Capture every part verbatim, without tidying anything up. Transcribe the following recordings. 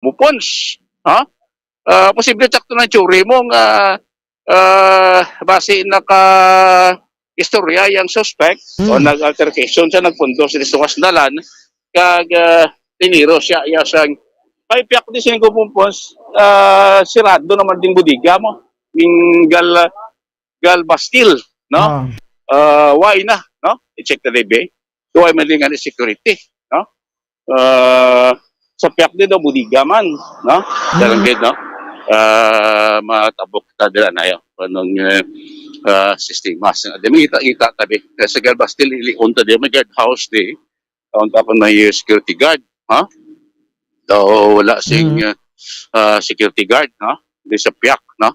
Mupons. Ha? Ah, posible sakto na tsuri mo nga, ah, basi naka istorya yang suspect o Hmm. nag-altercation sa nagpundo sa suwas dalan, kag, ah, tiniro siya, iya sang, "Ay, piyak di sing Mupons, ah, sirado naman ding bodega mo. Ning gal, gal Bastille, no? Ah. Ah, why na, no? I-check na, baby. Why man din nga ni security, no?" Ah, sa piyak din daw, bodega man, no? Mm. Dalang gid, no? Ah, matabok ta dira na yun. Anong, eh, ah, sistema. Sa, di, may kita-kita tabi. Kaya sa Galbastil, ilion ta di, may guard house di. Taon ta pa may security guard, ha? Daw wala sing, Mm. ah, ah, security guard, no? Di sa piyak, no?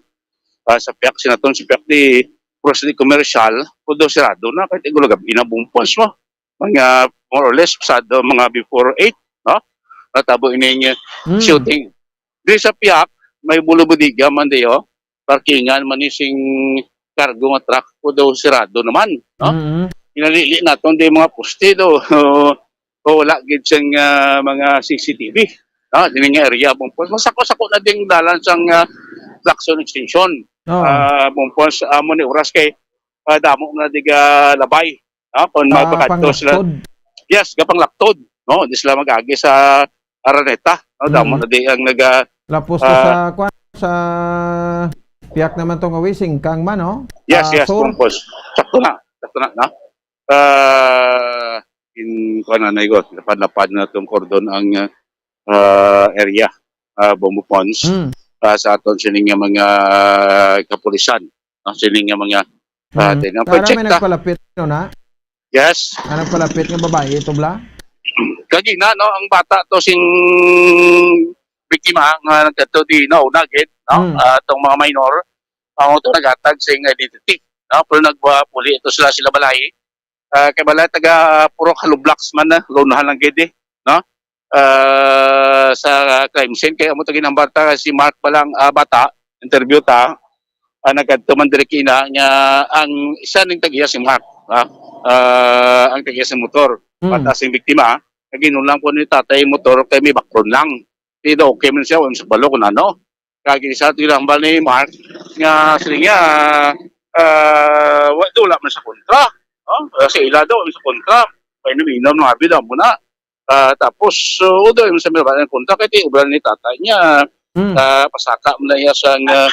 Ah, sa piyak, sinaton sa piyak di, puro sa di commercial, puro daw sirado na, kahit igulo gabi, inabumpos mo. Mga, more or less, pasado mga before eight, no? Natabo ining, uh, Mm. shooting. Di sa piyak, may bulo-budiga man di, oh. Parkingan man ni sing cargo nga truck ko daw sirado naman, no? Mm. Inalili naton di mga poste do. O wala gid siyang, ah, mga C C T V, no? Dini nga area, bumpos. Masako-sako na ding dalan sang, ah, Lacson Extension. Oo. Ah, bumpos, amo ni oras kay, ah, damo na diga labay. Ah, kung Ah, magpakadto sila. Panglaktod. Yes, gapanglakton, no? Di sila mag-agi sa Araneta, no? Damo Mm. na di ang naga-, Lapos to ah, sa, kwan, sa piyak naman to nga way, singkang man, no? Yes, Ah, yes, sur. Purpose. Sakto na. Sakto na, no? Ah, in, kwan na, naigo, lapad-lapad na tong cordon ang, ah, area, ah, Bombo Pons, Mm. ah, sa aton sining nga mga kapulisan. Ang sining nga mga, ah, Mm. tinang Tara, may check ta. Nagpalapit, no, na? Yes. Ang nagpalapit nga babae, ito, bla? Kagina, no, ang bata to sing biktima nga nagkadto di na una gid, no? Mm. Ah, tong mga minor, ang ito naghatag sing identity, no? Pero nagpuli ito sila, sila balay. Ah, kay balay taga Purok Hollow Blocks man na, lunahan lang gid, eh, no? Ah, sa crime scene, kay amo to ginhambal ta si Mark pa lang, ah, bata, interview ta, ah, nagkadto man diri kina nga ang isa ning tag-iya si Mark, ah, ah, ang tag-iya sa motor. Mm. Bata sing biktima, naginulang po ni tatay motor kay may background lang. Di daw okay man siya, wala sa balo kung ano. Kag isa to ginhambal ni Mark nga sila niya, ah, wa-, wala man sa kontra. Oh, sa ila daw, wala sa kontra. Painom-inom, mga bida mo na. Ah, tapos, so, udo, yung sa mga kontra, kaya ti-, obra ni tatay niya, Mm. ah, pasaka mo na iya sang, ah,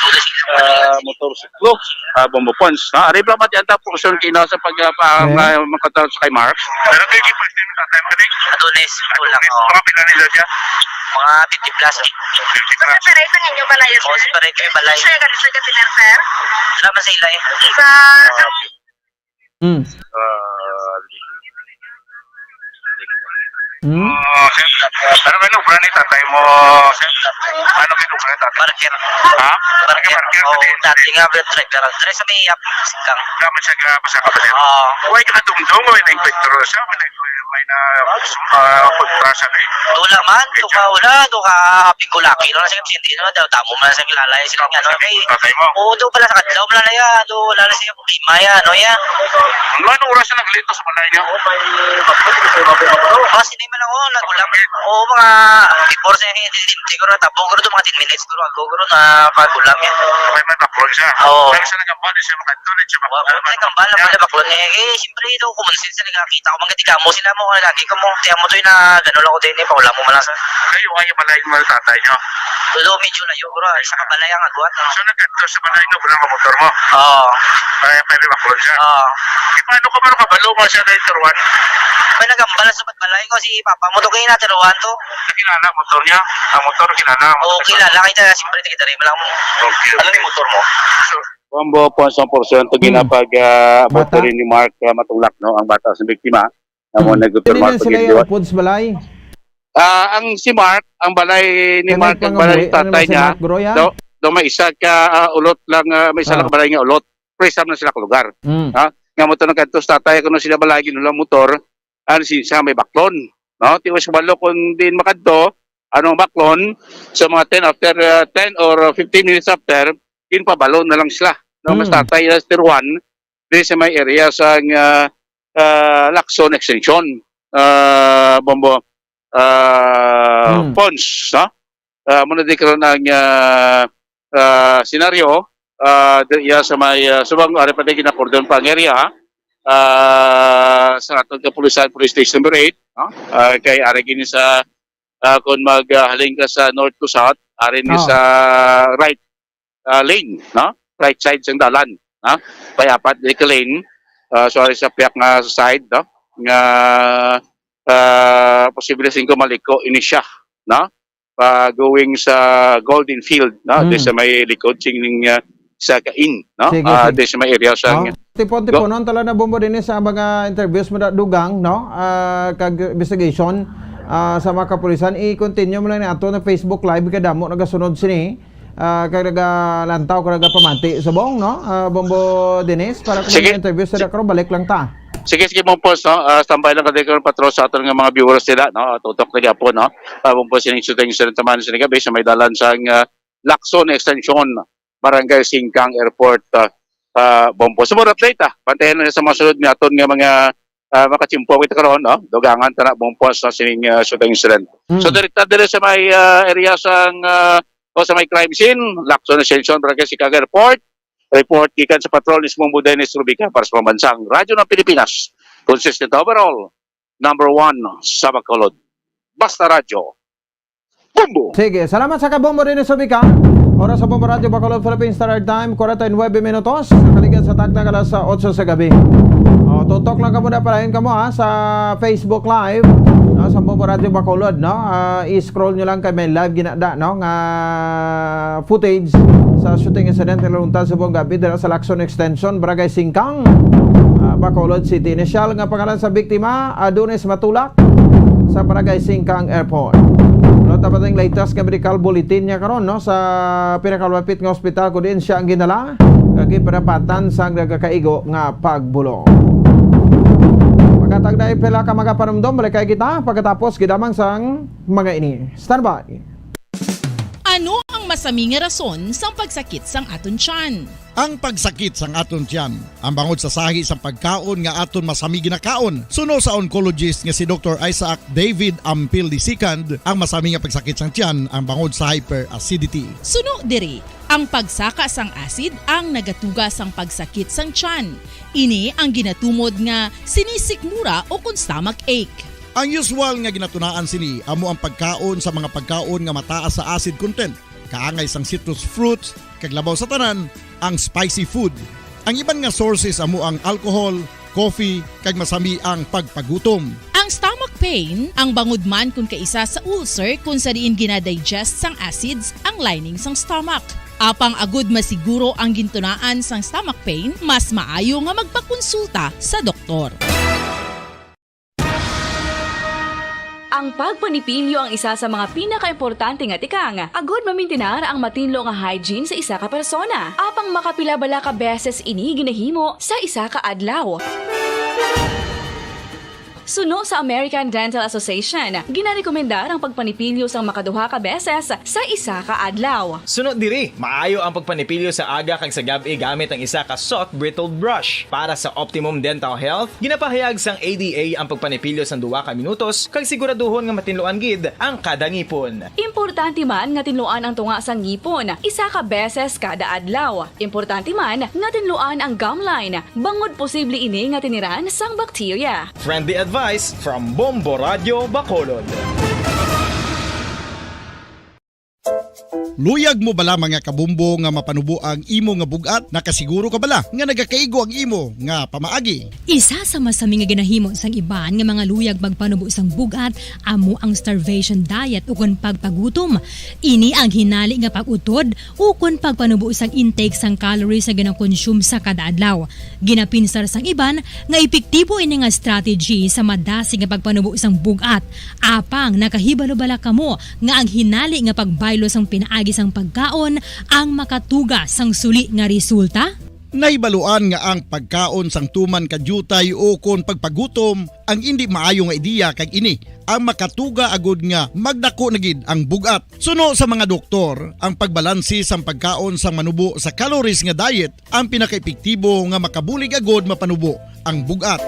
ah, motorsiklo, ah, Bombo Pons. Ha, ari bala mati ang portion kina sa pag, ah, pa-, Okay. ah, makataw sa kay Mark. Pero kay kipag din tatay mo kani? Adonis, kulang, Adonis, oh. Mga pila nila siya? Mga fifty plus, eh. Fifty plus. Separate ang inyo balay, sir? Oh, separate yung balay. Sir, ganito, ganito, sir? Wala man sa ila, eh. Sa, sa Mm. Ah, Mm. Oh, sir. Ano ba yung obra ni tatay mo, sir? Ano ba yung obra ni tatay? Parker. Ha? Parker. Parker, oh, pati. Dati nga, driver. Driver sa may, ah, singkang. Dapat siya ka, basta ka ba, sir? Oo. Way ka dumdum, way na inspektor siya, way na, way na, ah, kontra siya, eh. Wala man, to ka, wala, to ka, apig ko laki, no? Sige, hindi, no? Daw, tamo man sa kilala, eh, sila, ano, kay, Tatay mo? Oo, do pala sa kadlaw, wala na yan, do, wala na siya. Lima yan, ano yan? Ano, ano oras na naglito sa balay niyo? Kasi di man ako, nagulang. Oo, mga before sa hindi, siguro, tabong, siguro, mga ten minutes, siguro, ako, siguro, na pagulang yan. May, may background siya. Oo. Pero sa nagambal, di siya makadto, di siya Wa-, makadto. Wa-, nagambal, nagambal, background, eh. Eh, siyempre, ito, common sense, nagkakita ko, mga di ka mo, sila mo, lagi ka mo, tiyan mo to, yun, na, gano'n lang ako din, eh, paula mo, malas. Kayo, ay, balay mo, tatay niyo? Pero medyo layo, bro. Ay, sa kabalay ang agwat, no? So, nagkadto sa balay, no? Walang motor mo? Oo. Ay, pwede baklon siya? Oo. Di, paano ka, paano kabalo mo siya na yung turuan? May nagambal sa balay ko, si papa mo to, kaya naturuan to. Nakilala, motor niya? Ang motor, kilala? Oo, kilala, kaya siyempre, taga-diri mo lang mo. Okay. Ano ni motor mo? So, Bombo, kung sa porsyento, Hmm. ginapag, ah, Bata? Motor ni Mark, ah, Matulak, no? Ang bata sa biktima. Amo Hmm. na gusto Dili Mark na sila pag-iwat. Yung upod sa balay? Ah, ang si Mark, ang balay ni Kanay Mark, ang pangabuhi, balay ni ano tatay man si niya, Mark, bro, ya? do, do may isa ka, ah, ulot lang, ah, may isa lang Ah. balay nga ulot. Presam na sila ka lugar. Mm. Ha? Nga mo to nagkadto sa tatay, kuno sila balay, ginulang motor, ang si, sa may baklon. No? Tiwas kabalo kung diin makadto, anong baklon, so mga ten after, ah, ten or fifteen minutes after, ginpabalo na lang sila. No? Mas Mm. tatay, ah, Sir Juan, di sa may area sa, ah, ah, Lacson Extension, ah, Bombo, ah, Hmm. Pons, no? Ah, muna di karon ang, ah, ah, senaryo, ah, di-, iya sa may, ah, subong, ari pa di ginakordon pa ang area, ah, sa aton kapulisan, Police Station Number Eight, no? Ah, kay ari gini sa, ah, kung mag, ah, halin ka sa north to south, ari ni Oh. sa right, ah, lane, no? Right side sang dalan, no? May apat di ka lane, ah, so ari sa piyak nga side, no? Nga, ah, posible singko maliko ini siya, no? Pa going sa Golden Field, no? Hmm. Di sa may likod sing, ah, sa Kain, no? Sige, Ah, sige. di sa may area sa Oh, tipon-tiponon tala na, Bombo, din sa mga interviews mo na dugang, no? Ah, kag investigation, ah, sa mga kapulisan. I-continue mo lang ni ato na Facebook Live, kay damo nagasunod sini. Ah, kag nagalantaw, kag nagapamati. Subong, no? Ah, Bombo Dennis, para kung Sige. may interview sa Sige. Dakaro, balik lang ta. Sige, sige, Bombo, no? Ah, standby lang ka, Dakaro, patrol sa aton nga mga viewers nila, no? Tutok na gyapon, no? Ah, Bombo, sining shooting incident naman sa gabi sa may dalan sang, ah, Lacson Extension, Barangay Singkang Airport, ah, ah, Bombo. So, more update, ah. Bantayan na sa mga sunod nga aton nga mga, ah, makachimpo kita karon, no? Dugangan ta na, Bombo, sa sining, ah, shooting incident. Mm. So, direkta dire sa may, ah, area sang, ah, o sa may crime scene, Lacson Extension, Barangay Singkang Airport. Report gikan sa patrol ni Bombo Dennis Rubica para sa Pambansang Radyo ng Pilipinas. Consistent overall, number one sa Bacolod. Basta Radyo. Bombo! Sige, salamat sa kabombo din sa Bika. Oras sa Bombo Radyo Bacolod, Philippine Standard Time, forty-nine minutos. Sa kaligid sa taktak alas otso sa gabi. O, tutok lang kamo na palayon kamo, ha, sa Facebook Live, no, sa Bombo Radyo Bacolod, no? Ah, i-scroll nyo lang kay may live ginada, no, nga footage sa shooting incident nga naluntad sa buong gabi dira sa Lacson Extension, Barangay Singkang, ah, Bacolod City. Initial nga pangalan sa biktima, Adonis Matulak, sa Barangay Singkang Airport. Wala ta pa ting latest nga medical bulletin niya karon, no, sa pinakalapit nga ospital kung diin siya ang ginala, kag ginpadapatan sang nagakaigo nga pagbulo. Pagkatag na pila ka mga panumdom, balik kay kita pagkatapos gidamang sang mga ini. Standby. Ano ang masami nga rason sang pagsakit sang aton tiyan? Ang pagsakit sang aton tiyan, ang bangod sa sahi sang pagkaon nga aton masami ginakaon. Suno sa oncologist nga si Doktor Isaac David Ampil the second, ang masami nga pagsakit sang tiyan ang bangod sa hyperacidity. Suno diri, ang pagsaka sang acid ang nagatuga sang pagsakit sang tiyan. Ini ang ginatumod nga sinisikmura o kon stomach ache. Ang usual nga ginatunaan sini amo ang pagkaon sa mga pagkaon nga mataas sa acid content, kaangay sang citrus fruits, kag labaw sa tanan, ang spicy food. Ang iban nga sources amo ang alcohol, coffee, kag masami ang pagpagutom. Ang stomach pain, ang bangod man kon kaisa sa ulcer kon sa diin ginadigest sang acids ang lining sang stomach. Apang agud masiguro ang gintunaan sang stomach pain, mas maayo nga magpakonsulta sa doktor. Ang pagpanipilyo ang isa sa mga pinakaimportante nga tikang agud mamintinar ang matinlo nga hygiene sa isa ka persona. Apang makapila bala ka beses ini ginahimo sa isa ka adlaw? Suno sa American Dental Association, ginarekomendar ang pagpanipilyo sang makaduha ka beses sa isa ka adlaw. Suno diri, maayo ang pagpanipilyo sa aga kag sa gab-i gamit ang isa ka soft bristled brush. Para sa optimum dental health, ginapahayag sang A D A ang pagpanipilyo sang duha ka minutos kag siguraduhon nga matinluan gid ang kada ngipon. Importante man nga tinluan ang tunga sang ngipon isa ka beses kada adlaw. Importante man nga tinluan ang gum line, bangod posible ini nga tiniran sang bakterya. Friendly advice from Bombo Radyo Bacolod. Luyag mo bala, mga kabumbo, nga mapanubo ang imo nga bug-at? Nakasiguro ka bala nga nagakaigo ang imo nga pamaagi? Isa sa masami nga ginahimo sang iban nga mga luyag magpanubo sang bug-at amo ang starvation diet ukon pagpagutom. Ini ang hinali nga pag-utod ukon pagpanubo sang intake sang calories nga ginakonsume sa kada adlaw. Ginapinsar sang iban nga epektibo ini nga strategy sa madasig nga pagpanubo sang bug-at. Apang nakahibalo bala kamo nga ang hinali nga pagbaylo sang pinaagi sang pagkaon ang makatuga sang suli nga resulta? Nahibaluan nga ang pagkaon sang tuman ka diutay ukon pagpagutom ang indi maayo nga ideya, kag ini ang makatuga agud nga magdako na gid ang bug-at. Suno sa mga doktor, ang pagbalanse sang pagkaon sang manubo sa calories nga diet ang pinakaepektibo nga makabulig agud mapanubo ang bug-at.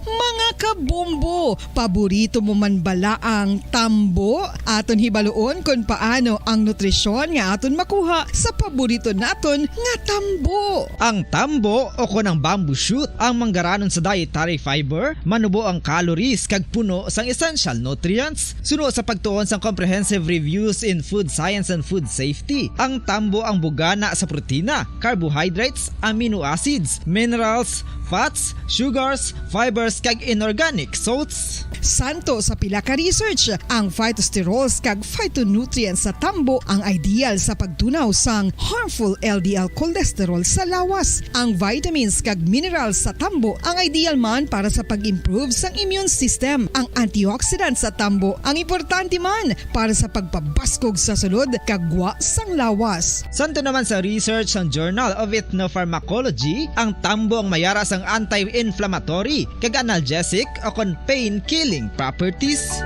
Mga Bombo, paborito mo man bala ang tambo? Aton hibaluon kon paano ang nutrisyon nga aton makuha sa paborito naton nga tambo. Ang tambo o kon ang bamboo shoot ang manggaranon sa dietary fiber, manubo ang calories kag puno sang essential nutrients. Suno sa pagtuon sang Comprehensive Reviews in Food Science and Food Safety, ang tambo ang bugana sa protina, carbohydrates, amino acids, minerals, fats, sugars, fibers, kag inorganic salts. Santo sa pila ka research, ang phytosterols kag phytonutrients sa tambo ang ideal sa pagtunaw sang harmful L D L cholesterol sa lawas. Ang vitamins kag minerals sa tambo ang ideal man para sa pag-improve sang immune system. Ang antioxidants sa tambo ang importante man para sa pagpabaskog sa sulod kag gwa sang lawas. Santo naman sa research sang Journal of Ethnopharmacology, ang tambo ang mayara sang anti-inflammatory kag analgesic o kon pain-killing properties.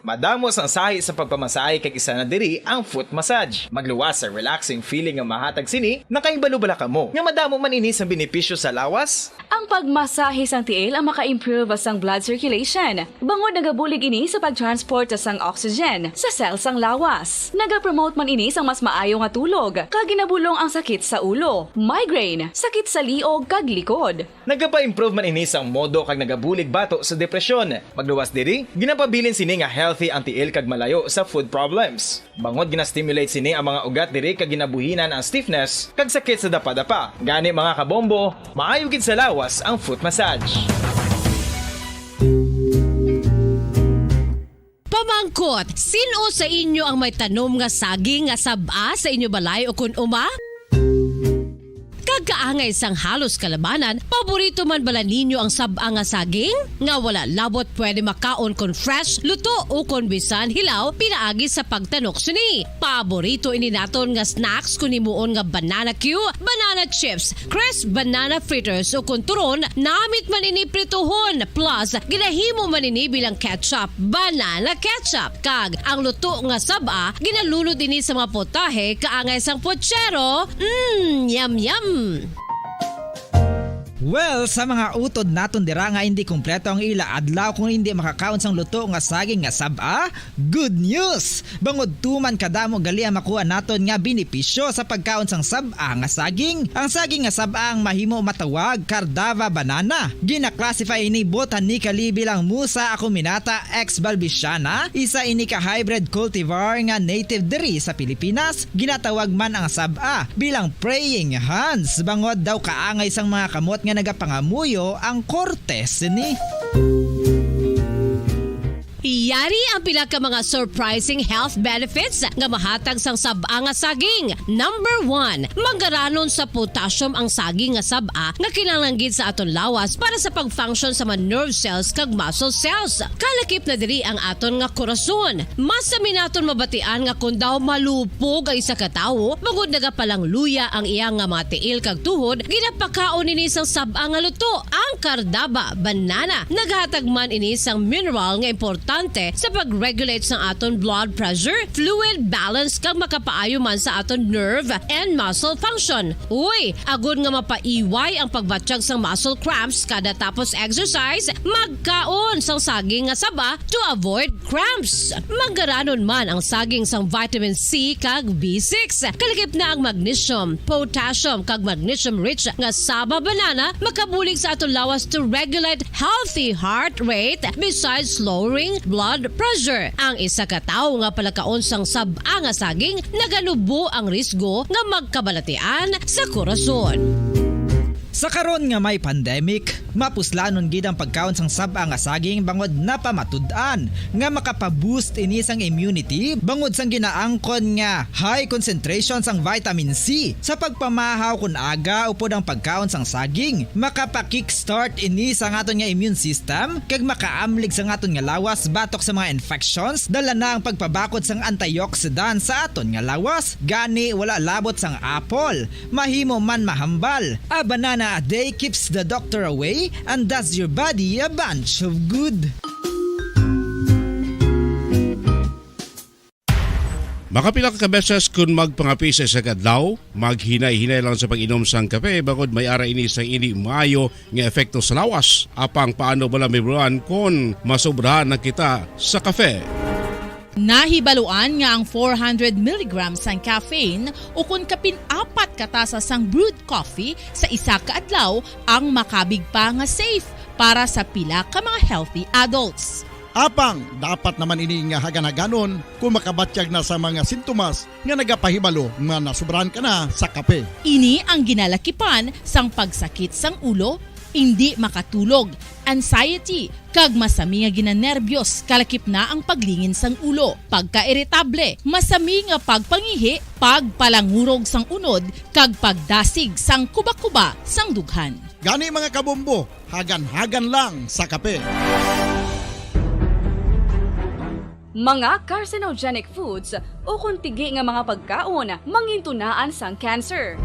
Madamo sang sahi sa pagpamasahe kag isa na diri ang foot massage. Magluwas sa relaxing feeling nga mahatag sini. Nakahibalo bala kamo nga madamo man ini sang benepisyo sa lawas? Ang pagmasahe sang tiil ang maka-improve sang blood circulation, bangod nagabulig ini sa pag-transport sang oxygen sa cell sang lawas. Nagapromote man ini sang mas maayo nga tulog, kag ginabulong ang sakit sa ulo, migraine, sakit sa liog, kag likod. Nagapa-improve man ini sang modo kag nagabulig bato sa depresyon. Magluwas diri, ginapabilin sini nga healthy ang tiil kag malayo sa foot problems. Bangod gina-stimulate sini ang mga ugat diri kag ginabuhinan ang stiffness kag sakit sa dapadapa. Gani, mga kabombo, maayo gid sa lawas ang foot massage. Pamangkot, sin-o sa inyo ang may tanom nga saging nga sab-a sa inyo balay ukon uma? Kag kaangay sang halos kalabanan, paborito man bala ninyo ang sab-a nga saging? Nga wala labot pwede makaon kon fresh, luto, ukon bisan hilaw pinaagi sa pagtanok sini. Paborito ini naton nga snacks kon himuon nga banana cue, banana chips, crisp banana fritters, ukon turon, namit man ini prituhon, plus ginahimo man ini bilang ketchup, banana ketchup. Kag ang luto nga sab-a, ginalunod ini sa mga potahe kaangay sang pochero. Mm, yum, yum! Well, sa mga utod naton dira nga hindi kompleto ang ila adlaw kung hindi makakaon sang luto nga saging nga sab-a, good news! Bangod tuman kadamo gali ang makuha naton nga benepisyo sa pagkaon sang sab-a nga saging. Ang saging nga sab-a ang mahimo matawag Cardava banana. Gina-classify ini botanically bilang Musa acuminata ex balbisiana, isa ini ka hybrid cultivar nga native diri sa Pilipinas. Ginatawag man ang sab-a bilang praying hands, bangod daw kaangay sang mga kamot nga nagapangamuyo ang korte sini. Yari ang pila ka mga surprising health benefits nga mahatag sang sab-a nga saging. Number one, manggaranon sa potassium ang saging nga sab-a nga kinahanglan gid sa aton lawas para sa pag-function sa mga nerve cells kag muscle cells. Kalakip na diri ang aton nga korason. Mas sami naton mabatian nga kon daw malupog ang isa ka tawo, bangod nagapalangluya ang iya nga mga tiil kag tuhod, ginapakaon ini sang sab-a nga luto, ang Cardava banana. Naghatag man ini sang mineral nga importante sa pag-regulate sang aton blood pressure, fluid balance, kag makapaayo man sa aton nerve and muscle function. Uy, agod nga mapaiway ang pagbatyag sang muscle cramps kada tapos exercise, magkaon sang saging nga saba to avoid cramps. Manggaranon man ang saging sang vitamin C kag B six. Kalakip na ang magnesium, potassium, kag magnesium-rich nga saba banana makabulig sa aton lawas to regulate healthy heart rate, besides lowering blood pressure. Ang isa ka tawo nga palakaon sang sab-a nga saging, naganubo ang risgo nga magkabalatian sa korason. Sa karon nga may pandemic, mapuslanon gid ang pagkaon sang sab-a nga saging bangod napamatud-an nga makapa-boost ini sang immunity bangod sang ginaangkon nga high concentration sang vitamin C. Sa pagpamahaw kon aga upod ang pagkaon sang saging, makapa-kickstart ini sa aton nga immune system kag makaamlig sa aton nga lawas batok sa mga infections. Dala na ang pagpabakod sang antioxidant sa aton nga lawas, gani wala labot sang apple. Mahimo man mahambal. A banana a day keeps the doctor away and does your body a bunch of good. Makapila ka beses kun magpangape sa isa ka adlaw, maghinay-hinay lang sa pag-inom sang kape, bangod may ara ini sang indi maayo nga epekto sa lawas. Apang paano bala mahibaluan kon masobrahan na kita sa kape? Nahibaluan nga ang four hundred milligrams sang caffeine ukon kapin apat ka tasa sang brewed coffee sa isa ka adlaw ang makabig pa nga safe para sa pila ka mga healthy adults. Apang dapat naman ini nga hagan-haganon kung makabatyag na sa mga sintomas nga nagapahibalo nga nasobrahan ka na sa kape. Ini ang ginalakipan sang pagsakit sang ulo, indi makatulog, anxiety, kag masami nga ginanerbiyos, kalakip na ang paglingin sang ulo, pagkairitable, masami nga pagpangihi, pagpalangurog sang unod, kag pagdasig sang kuba-kuba sang dughan. Gani, mga kabombo, hagan-hagan lang sa kape. Mga carcinogenic foods ukon tigi nga mga pagkaon mangintunaan sang cancer.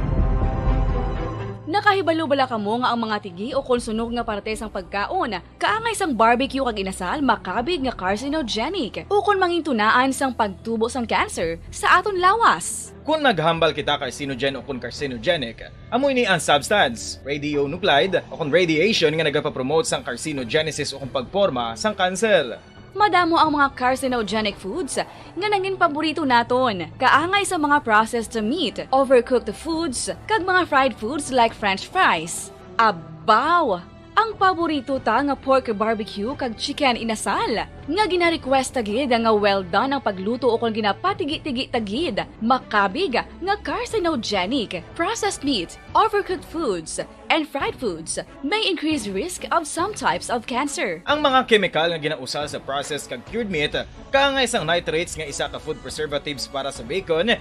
Nakahibalo bala kamo nga ang mga tigi ukon sunog nga parte sang pagkaon kaangay sang barbecue kag inasal makabig nga carcinogenic ukon mangintunaan sang pagtubo sang cancer sa aton lawas? Kon naghambal kita carcinogen ukon carcinogenic, amo ini ang substance, radionuclide, ukon radiation nga nagapapromote sang carcinogenesis ukon pagporma sang kanser. Madamo ang mga carcinogenic foods nga nangin paborito naton, kaangay sa mga processed meat, overcooked foods, kag mga fried foods like French fries. Abaw! Ang paborito ta nga pork barbecue kag chicken inasal, nga gina-request ta gid nga well done ang pagluto ukon ginapatigi-tigi ta gid, makabig nga carcinogenic. Processed meat, overcooked foods, and fried foods may increase risk of some types of cancer. Ang mga kemikal nga ginausal sa processed kag cured meat, kaangay sang nitrates nga isa ka food preservatives para sa bacon,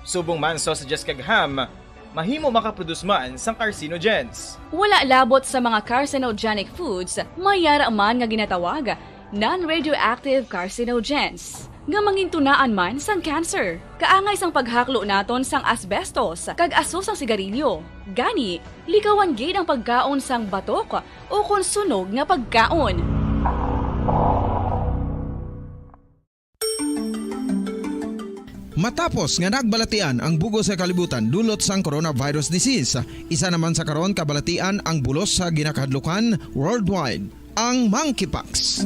subong man sausages kag ham, mahimo makaproduce man sang carcinogens. Wala labot sa mga carcinogenic foods, may ara man nga ginatawag non-radioactive carcinogens, nga mangintunaan man sang cancer. Kaangay sang paghaklo naton sang asbestos kag aso sang sigarilyo. Gani, likawan gid ang pagkaon sang batok ukon sunog nga pagkaon. Matapos nga nagbalatian ang bug-os nga kalibutan dulot sang coronavirus disease, isa naman sa karon kabalatian ang bulos sa ginakahadlukan worldwide, ang monkeypox.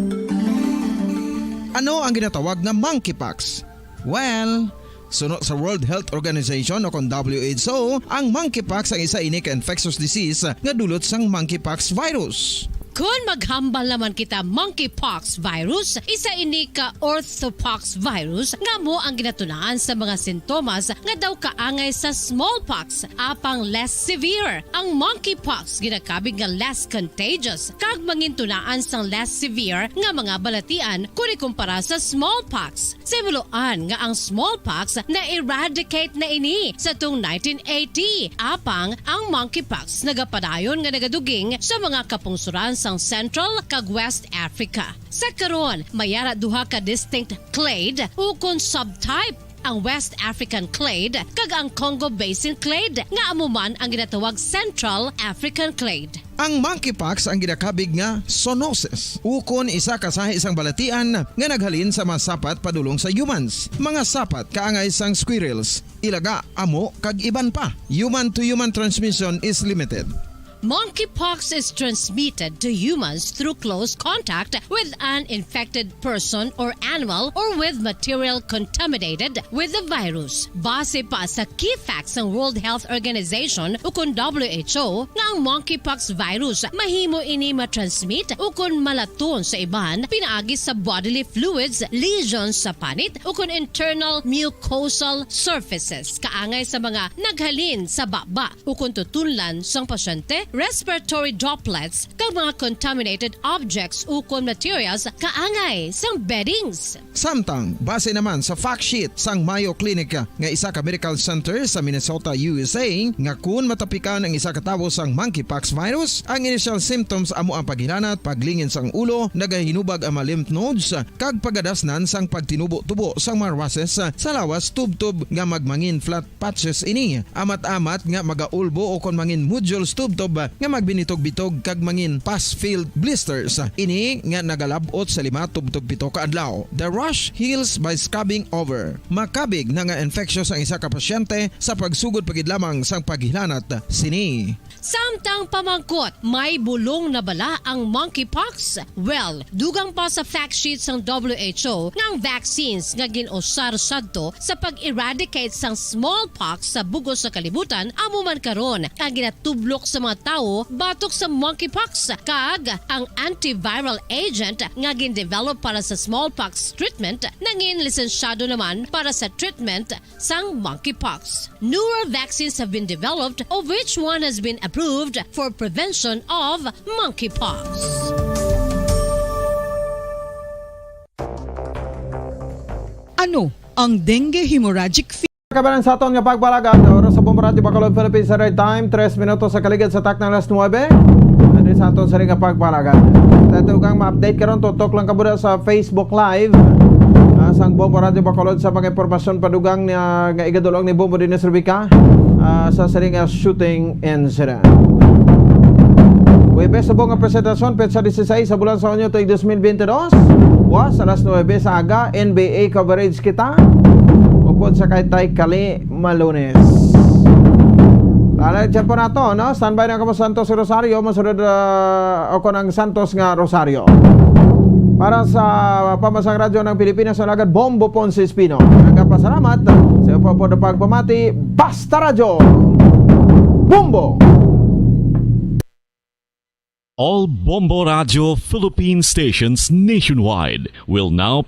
Ano ang ginatawag nga monkeypox? Well, suno sa World Health Organization o kon W H O, ang monkeypox ang isa ini ka infectious disease nga dulot sang monkeypox virus. Kon maghambal naman kita, monkeypox virus, isa ini ka orthopox virus nga amo ang ginatunaan sa mga sintomas nga daw kaangay sa smallpox, apang less severe. Ang monkeypox ginakabig nga less contagious kag mangintunaan sang less severe nga mga balatian kon ikumpara sa smallpox. Sa hibaluan nga ang smallpox na-eradicate na ini sa tung nineteen eighty, apang ang monkeypox nagapadayon nga nagaduging sa mga kapungsoran sang Central kag West Africa. Sa karon, may ara duha ka distinct clade ukon subtype, ang West African clade kag ang Congo Basin clade, nga amo man ang ginatawag Central African clade. Ang monkeypox ang ginakabig nga zoonosis, ukon isa ka sahi sang balatian nga naghalin sa mga sapat padulong sa humans, mga sapat kaangay sang squirrels, ilaga, amo, kag iban pa. Human to human transmission is limited. Monkeypox is transmitted to humans through close contact with an infected person or animal or with material contaminated with the virus. Base pa sa key facts sang World Health Organization ukon W H O nga ang monkeypox virus mahimo ini ma-transmit ukon malaton sa iban pinaagi sa bodily fluids, lesions sa panit ukon internal mucosal surfaces kaangay sa mga naghalin sa baba ukon tutunlan sang pasyente, respiratory droplets, kag mga contaminated objects ukon materials kaangay sang beddings. Samtang, base naman sa fact sheet sang Mayo Clinic nga isa ka medical center sa Minnesota, U S A, nga kun matapikan ang isa ka tawo sang monkeypox virus, ang initial symptoms amo ang paghilanat, paglingin sang ulo, nagahinubag ang mga lymph nodes, kag pagadasnan sang pagtinubo-tubo sang mga rushes sa lawas tubtob nga magmangin flat patches ini. Amat-amat nga magaulbo o kon mangin nodules tubtob nga magbinitog-bitog kag mangin pus-filled blisters. Ini nga nagalab-ot sa lima tubtob pito ka adlaw. The rash heals by scrubbing over. Makabig na nga infectious ang isa ka pasyente sa pagsugod pa gid lamang sang paghilanat sini. Samtang pamangkot, may bulong na bala ang monkeypox? Well, dugang pa sa fact sheet sang W H O nga ang vaccines nga gin-usar sadto sa pag-eradicate sang smallpox sa bug-os nga kalibutan amo man karon ang ginatublok sa mga tawo batok sa monkeypox, kag ang antiviral agent nga gin-develop para sa smallpox treatment nangin lisensyado naman para sa treatment sang monkeypox. Newer vaccines have been developed, of which one has been approved for prevention of monkeypox. Ano ang dengue hemorrhagic fever? Kabanan sa aton nga pagpalagad, oras sa Bombo Radyo Bacolod, Philippines Standard Time, tres minutos sa kaligid sa taknang alas nuebe. Andi sa aton sini nga pagpalagad. Tayo kang ma-update karon, tutok lang kabuda sa Facebook Live. Ah, sang Bombo Radyo Bacolod sa mga impormasyon padugang niya nga igadulong ni Bombo Dines Rubica, ah, sa sini nga shooting incident. Huwebes subong nga presentasyon, petsa dieciséis sa bulan sa Hunyo tuig dos mil veintidós. Buwas alas nuebe sa aga, N B A coverage kita. Upod sa kay Tay Kali Malunes. Lalay tiempo nato, no? Standby na kamo Santos Rosario, masunod, ah, o kon ang Santos nga Rosario. Para sa Pamansang Radyo ng Pilipinas, ang Alagad Bombo Ponce Espino. Nagapasalamat sa iyo po po na pagpamati. Basta Radyo! Bombo! All Bombo Radio Philippine stations nationwide will now